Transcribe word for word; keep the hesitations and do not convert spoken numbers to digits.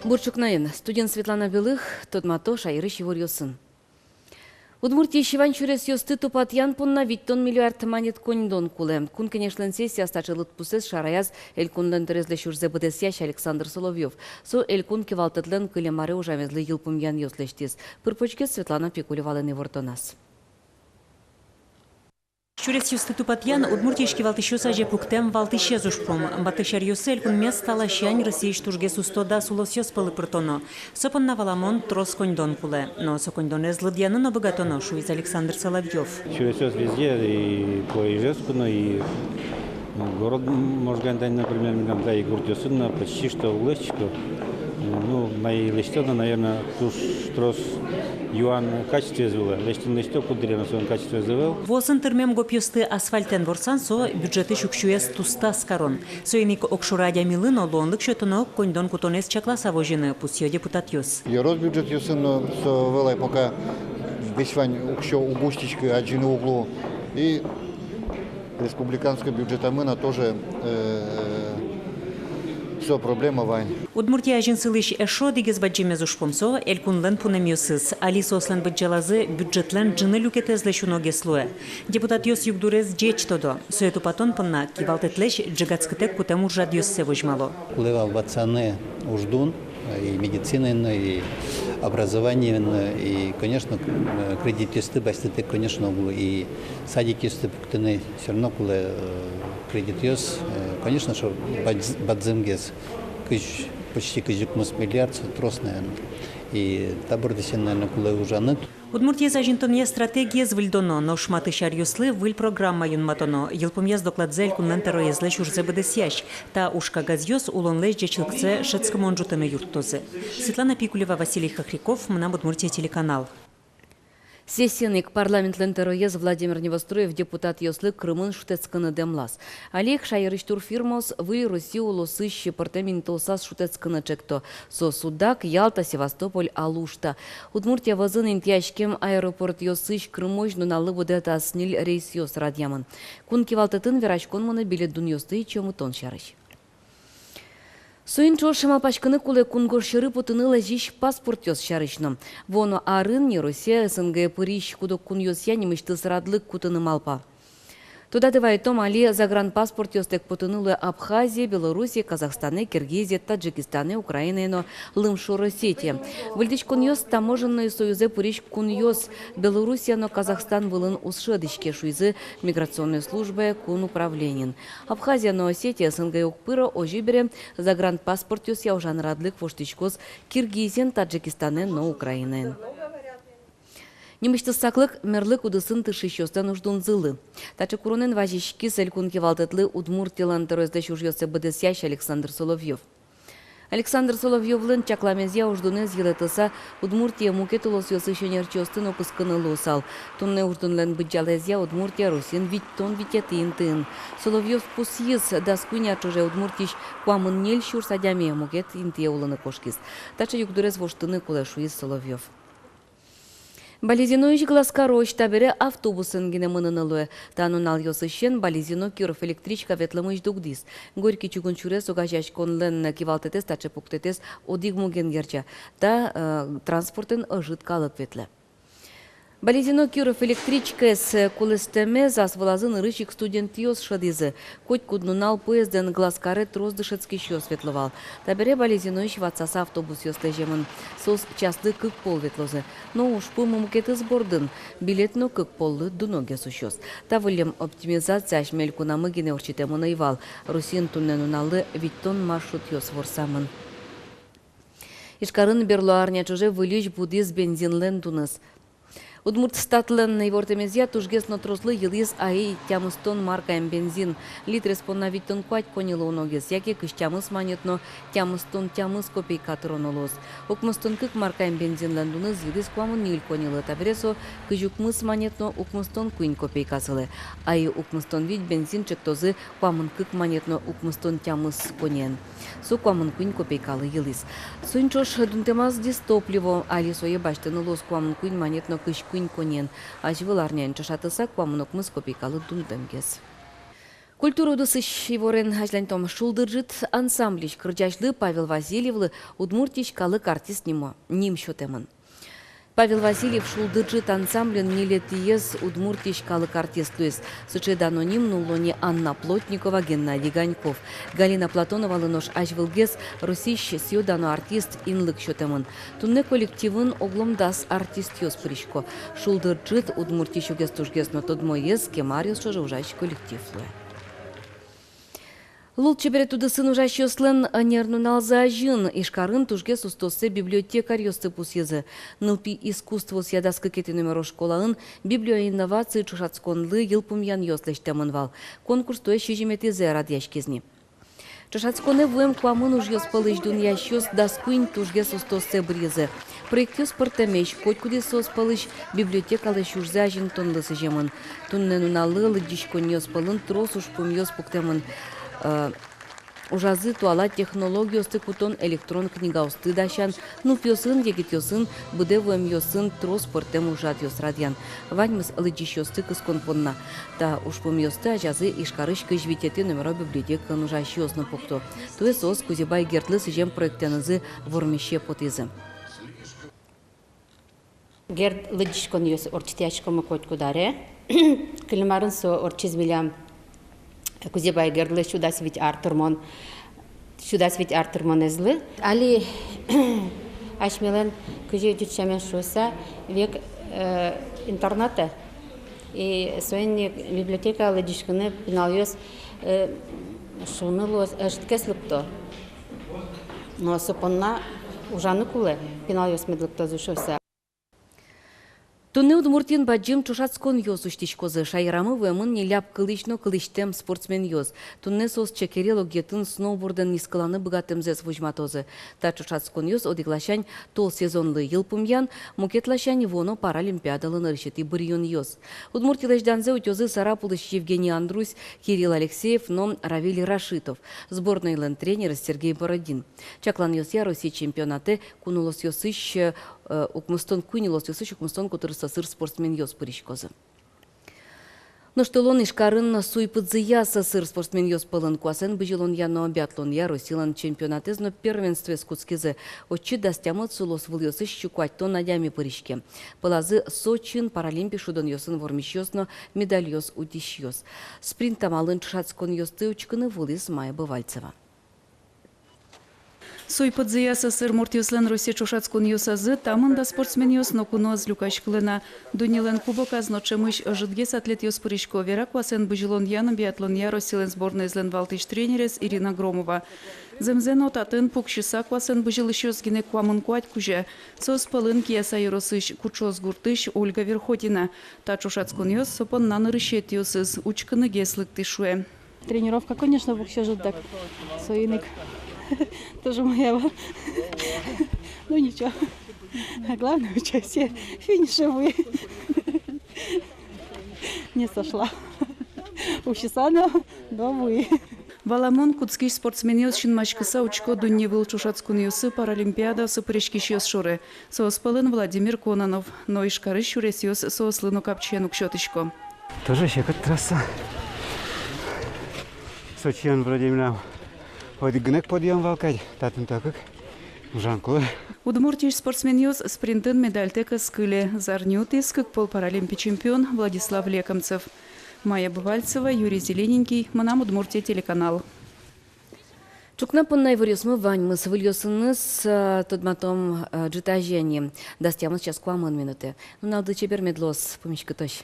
Бур ӵукнаен! Студиын Светлана Белых. Тодмато шаерысь иворъёсын. Удмуртиысь вань сюресъёсты тупатъян понна витьтон миллиард манет коньдон кулэ. Кун Кенешлэн сессияз таӵе лыдпусэз шараяз Элькунлэн тӧроезлэсь ужзэ быдэсъясь Александр Соловьёв. Со Элькун кивалтэтлэн кылем аре ужамезлы йылпумъянъёс лэсьтӥз. Пыр-почгес Светлана Пикулевалэн ивортоназ. Сюресъёсты тупатъян Удмуртиысь кивалтӥсьёс азе пуктэм валтӥсез ужпум. Матысь аръёсы Элькунмес та ласянь Россиысь тужгес усто дас улосъёс пӧлы пыртоно. Со понна, валамон, трос коньдон кулэ. Но со коньдонэз лыдъяны но быгатоно, шуиз Александр Соловьёв. Сюресъёс везде, и по Ижевску но, и город Можгаын, например, милям, да, и гуртъёсын но почти что уг лэсьтӥсько. Ну, мае лэсьтоно, наверно, туж трос юан качествоез вылэ. Лэсьтыны лэсьто, куддыръя но солэн качествоез ӧвӧл. Вуосын тырмем гопъёсты асфальтэн ворсан — со бюджетысь уксёез тустэс карон. Соин ик огшоры адямилы но луонлык сётоно коньдон кутонэз чакласа возьыны, пусъё депутатъёс. Ёрос бюджетъёсын но со вылэ пока весь вань уксё уг усьтӥськы, адӟыны уг лу. И республиканской бюджетамы но тоже, э, со проблема вань. Удмуртия азьын сылӥсь эшшо одӥгез бадӟымез ужпум — со Элькунлэн пунэмъёсыз. Али соослэн быдӟалазы бюджетлэн ӝыны люкетэзлэсь уногес луэ. Депутатъёс югдурез ӟеч тодо. Сое тупатон понна кивалтэтлэсь ӝегатскытэк кутэм ужрадъёссэ возьмало. Кулэ вал ватсаны уждун, и медицинаын, и образованиын, и, конечно, к-, э, кредитъёсты басьтытэк, конечно, уг лу, и садикъёсты пуктыны всё равно кулэ, э, кредитъёс, э, конечно, со бадз-, бадӟымгес, кызь, почти кызь укмыс миллиард, со трос, наверно. И та бордысен, наверно, кулэ ужаны. Удмуртиез азинтонъя стратегиез выльдоно, нош матысь аръёслы выль программа юнматоно. Йылпумъяз докладзэ Элькунлэн тӧроезлэсь ужзэ быдэсъясь. Та ужкагазъёс улонлэсь ӟечлыксэ шӧдскымон ӝутыны юрттозы. Светлана Пикулева, Василий Хохряков, «Мынам Удмуртие» телеканал. Сессиын ик парламентлэн тӧроез Владимир Невоструев депутатъёслы Крымын шутэтскыны дэмлаз. Али ик шаерысь турфирмаос выль Россия улосысь пӧртэм интыосаз шутэтскыны ӵекто. Со Судак, Ялта, Севастополь, Алушта. Удмуртия вӧзын интыяськем аэропортъёсысь Крымозь нуналлы быдэ дас ньыль рейсъёс радъямын. Кун кивалтэтын вераськон мынэ билет дунъёсты ичиомытон сярысь. Соин ӵош малпаськыны кулэ кунгож сьӧры потыны лэзись паспортъёс сярысь но. Вуоно арын ни Россия СНГ-е пырись куд-ог кунъёсъя нимысьтыз радлык кутыны малпа. Тодады вайытом, али загранпаспортъёстэк потыны луэ Абхазие, Белоруссие, Казахстане, Киргизие, Таджикистане, Украинае но Лымшор Осетие. Выльдӥськонъёс таможенной союзэ пырись кунъёс Белоруссия но Казахстан вылын уз шӧдӥське, шуизы миграционной службае кун управлениын. Абхазия но Осетия СНГ-е уг пыро, озьы бере, загранпаспортъёсъя ужан радлык воштӥськоз Киргизиен, Таджикистанэн но Украинаен. Нимысьтыз саклык — мерлык удысын тыршисьёслэн уждунзылы. Таӵе куронэн вазиськиз Элькун кивалтэтлы Удмуртилэн тӧроезлэсь ужъёссэ быдэсъясь Александр Соловьёв. Александр Соловьёвлэн чакламезъя, уждунэз йылэтыса, Удмуртие мукет улосъёсысь ӧнерчиосты но кыскыны луысал. Туннэ уждунлэн быдӟалаезъя, Удмуртия Россиын витьтон витетӥ интыын. Соловьёв пусйиз, дас куинь ар ӵоже Удмуртиысь куамын ньыль сюрс адями мукет интые улыны кошкиз. Таӵе югдурез воштыны кулэ, шуиз Соловьёв. Балезиноысь Глазкарозь табере автобусэн гинэ мыныны луэ. Та нуналъёсысен Балезино — Киров электричка ветлэмысь дугдӥз. Горький чугун сюрес огазеяськонлэн кивалтэтэз таӵе пуктэтэз одӥг муген герӟа. Та, э, транспортэн ӧжыт калык ветлэ. Балезино — Киров электричкаез кулэстэмез ас вылазы нырысь ик студентъёс шӧдӥзы. Котькуд нунал поездэн Глазкаре трос дышетскисьёс ветло вал. Табере Балезиноысь ватсаса автобусъёс лэземын. Соос часлы кык пол ветлозы. Но ужпум мукетыз бордын: билет но кык поллы дуногес усёз. Та выллем оптимизация асьме элькунамы гинэ ортчытэмын ӧй вал. Россиын туннэ нуналлы витьтон маршрутъёс ворсамын. Ижкарын берло арня ӵоже выльысь будӥз бензинлэн дуныз. Удмуртстатлэн ивортэмезъя, тужгес но трослы йылӥз АИ тямыстон маркаем бензин. Литрез понна витьтон куать коньылы уногес, яке кызь тямыс манет но тямыстон тямыс копейка тыроно луоз. Укмыстон кык маркаем бензинлэн дуныз йылӥз куамын ньыль коньылы, табере со кызь укмыс манет но укмыстон куинь копейка сылэ. АИ укмыстон вить бензин ӵектозы куамын кык манет но укмыстон тямыс коньыен. Со куамын куинь копейкалы йылӥз. Соин ӵош дунтэмаз дизтопливо, али сое басьтыны луоз куамын куинь манет но кызь куинь коньыен. Азьвыл арняен ӵошатыса, куамын укмыс копейкалы дунтэмгес. Культура удысысь иворен азьланьтом. «Шулдыр ӝыт» ансамбльысь кырӟасьлы Павел Васильевлы Удмуртиысь калык артист нимо, ним сётэмын. Павел Васильев «Шулдыр ӝыт» ансамбльын ньылетӥез Удмуртиысь калык артист луиз. Сыӵе дано ним нулло ни Анна Плотникова, Геннадий Ганьков. Галина Платоновалы нош азьвылгес Россиысь сӥё-дано артист инлык сётэмын. Туннэ коллективын оглом дас артистъёс пырисько. «Шулдыр ӝыт» Удмуртиысь огез тужгес но тодмоез, кема аръёс ӵоже ужась коллектив луэ. Лулчеберет удысын ужасьёслэн ӧнер нуналзы азьын Ижкарын тужгес устоосты, библиотекарьёсты пусйизы. Нылпи искусствоосъя дас кыкетӥ номеро школаын «Библиоинновации» ӵошатсконлы йылпумъянъёс лэсьтэмын вал. Конкурс туэ сизьыметӥзэ радъяськиз ни. Ӵошатсконэ вуэм куамын ужъёс пӧлысь дунъясьёс дас куинь тужгес устоосты быръизы. Проектъёс пӧртэмесь, котькудӥз соос пӧлысь библиотекалэсь ужзэ азинтонлы сӥземын. Туннэ нуналлы лыдӟиськонниос пӧлын трос ужпумъёс пуктэмын. Э, ужазы туала технологиосты кутон, электрон книгаосты дасян, нылпиосын, егитъёсын, быдэ вуэмъёсын трос пӧртэм ужрадъёс радъян. Ваньмыз лыдӟисьёсты кыскон понна. Та ужпумъёсты азязы Ижкарысь кызь витетӥ номеро библиотекаын ужасьёс но пукто. Туэ соос Кузебай Гердлы сӥзем проектэнызы вормисе потӥзы. Герд лыдӟиськонъёс ортчытъяськомы котькуд аре. Кылем арын со ортчиз милям Кузебай Гердлы сю дас вить ар тырмон, сю дас вить ар тырмонэзлы. Али асьмелэн, кызьы ӟуч сямен шуыса, век, э, интернатэ. И соин ик библиотекае лыдӟиськыны пиналъёс, э, шуыны луоз, ӧжыткес лыкто. Но со понна ужаны кулэ, пиналъёс мед лыктозы шуыса. Туннэ Удмуртиын бадӟым ӵошатсконъёс усьтӥськозы. Шаерамы вуэмын ни ляб кылысь но кылысьтэм спортсменъёс. Туннэ соос Чекерел огъетын сноубордэн нискыланы быгатэмзэс возьматозы. Та ӵошатсконъёс одӥг ласянь тол сезонлы йылпумъян, мукет ласянь вуоно Паралимпиадалы нырысетӥ быръёнъёс. Удмуртилэсь данзэ утёзы Сарапулысь Евгений Андрусь, Кирилл Алексеев но Равиль Рашитов, сборнойлэн тренерез Сергей Бородин. Чакланъёсъя, Россия чемпионатэ кун улосъёсысь, э, укмыстон, куинь улосъёсысь укмыстон котырысь сӧсыр спортсменъёс пыриськозы. Нош толон Ижкарын суй-пыдзыя сӧсыр спортсменъёс пӧлын куасэн бызьылонъя но биатлонъя Россилэн чемпионатэз но первенствоез кутскизы. Отчы дас тямыс улосвылъёсысь сю куатьтон адями пыриське. Пӧлазы Сочиын Паралимпи шудонъёсын вормисьёс но медальёс утисьёс. Спринт амалын ӵошатсконъёсты учкыны вуылӥз Майя Бывальцева. Суй-пыдзыя сӧсыр муртъёслэн Россия ӵошатсконъёсазы та мында спортсменъёс ноку но ӧз люкаськылэ на. Дуннелэн кубоказ но ӵемысь ӧжытгес атлетъёс пырисько. Вера куасэн бызьылонъя но биатлонъя Россилэн сборноезлэн валтӥсь тренерез Ирина Громова. Зэмзэ но, татын пуксьыса куасэн бызьылӥсьёс гинэ куамын куать кузя. Соос пӧлын Кияса ёросысь Кучос гуртысь Ольга Верхотина. Та ӵошатсконъёс со понна нырысетӥосыз, учкыныгес лыктӥз, шуэ. Тренировка, конечно, воксё ӧжыт дак. Соин ик тоже моя. Ну ничего. Главное, участие в финише вуи. Не сошла. Усьыса но, но вуи. Валамон, кутскись спортсменъёс синмаськыса учко дунневыл ӵошатсконъёсы, паралимпиадаосы пыриськисьёс шоры. Соос пӧлын Владимир Кононов, но Ижкарысь сюресъёс соослы но капчиен уг сётӥсько. Тоже секыт трасса. Сочиын вроде милям одӥг гинэ ик подъём вал кадь, татын так ик ужан кулэ. Удмуртиысь спортсменъёс спринтын медальтэк ӧз кыле. Зарни утӥз кык пол Паралимпи чемпион Владислав Лекомцев. Майя Бывальцева, Юрий Зелененький, «Мынам Удмуртие» телеканал. Ӵукна понна иворъёсмы ваньмыз. Выльёсыныз, э, тодматом, э, ӝытазе ини, дас тямыс час куамын минутэ. Нуналды чебер мед луоз, пумиськытозь.